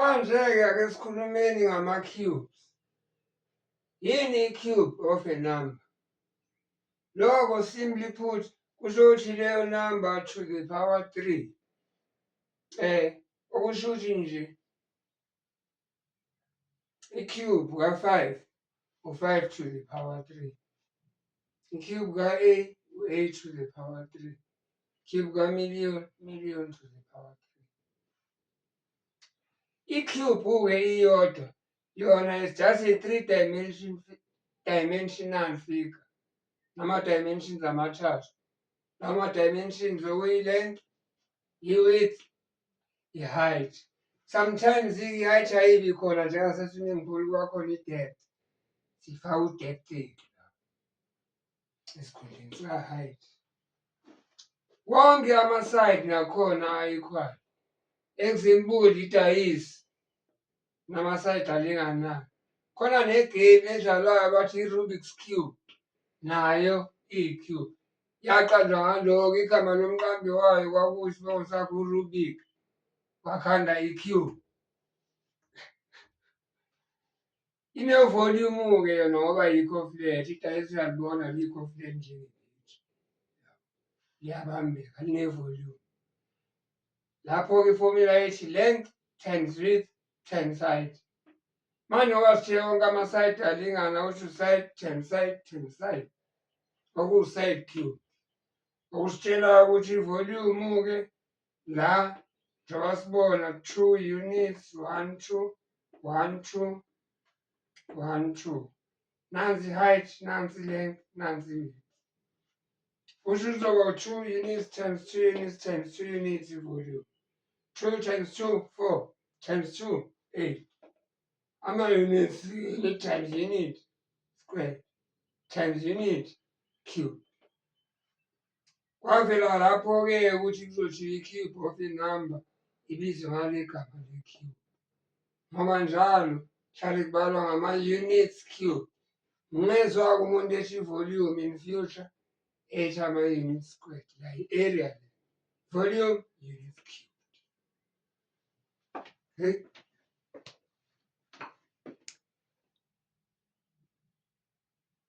Manje-ke ake sikhulumeni ngama-cubes. Yini i-cube of a number? Lokho, simply put, kusho ukuthi leyo number to the power 3. Okusho ukuthi nje i-cube ka-5 u-5 to the power 3. I-cube ka-A u-A to the power 3. Cube ka-million, million to the power 3. I-cube-ke iyodwa yona is just a three dimensional figure, nama-dimensions amathathu. Lama dimensions okuyi-length, i-width, i-height. Sometimes i-height ayibi khona njengase-swimming pool, kuba khona i-depth, sifaka u-depth ethu la esikhundleni sika-height. Wonke ama-side nakhona a-equal. Example, idayisi nama-side alinganayo. Khona ne-game edlalwayo abathi i-Rubik's Cube, nayo iyi-cube. Yaqanjwa ngaloko, igama lomqambi wayo kwakuyisibongo sakhe uRubik, wakhanda i-cube. Ine-volume-ke yona ngoba ayikho flat, idayisi uyalibona alikho flat njengelitshe. Liyabambeka, line-volume. Lapho-ke i-formula ithi length times width times height. Manje ngoba sithe wonke ama-side alingana, kusho side times side times side, okuwu-side cube. Okusitshela ukuthi i-volume-ke la, njengoba sibona, 2 units, 1 2 1 2 1 2. Nansi height, nansi length, nansi width. Kusho kuzoba 2 units times 2 units times 2 units i-volume. 2 times 2, 4 times 2, 8. Ama-units, unit times unit square times unit cube. Kwavela lapho-ke ukuthi kuzothi i-cube of a number ibizwe ngale gama le-cube, ngoba njalo hlale kubalwa ngama-units cube. Ngingezwa-ke umuntu ethi i-volume in future ethi ama-units squared, la i-area le, volume units cubed. Hey.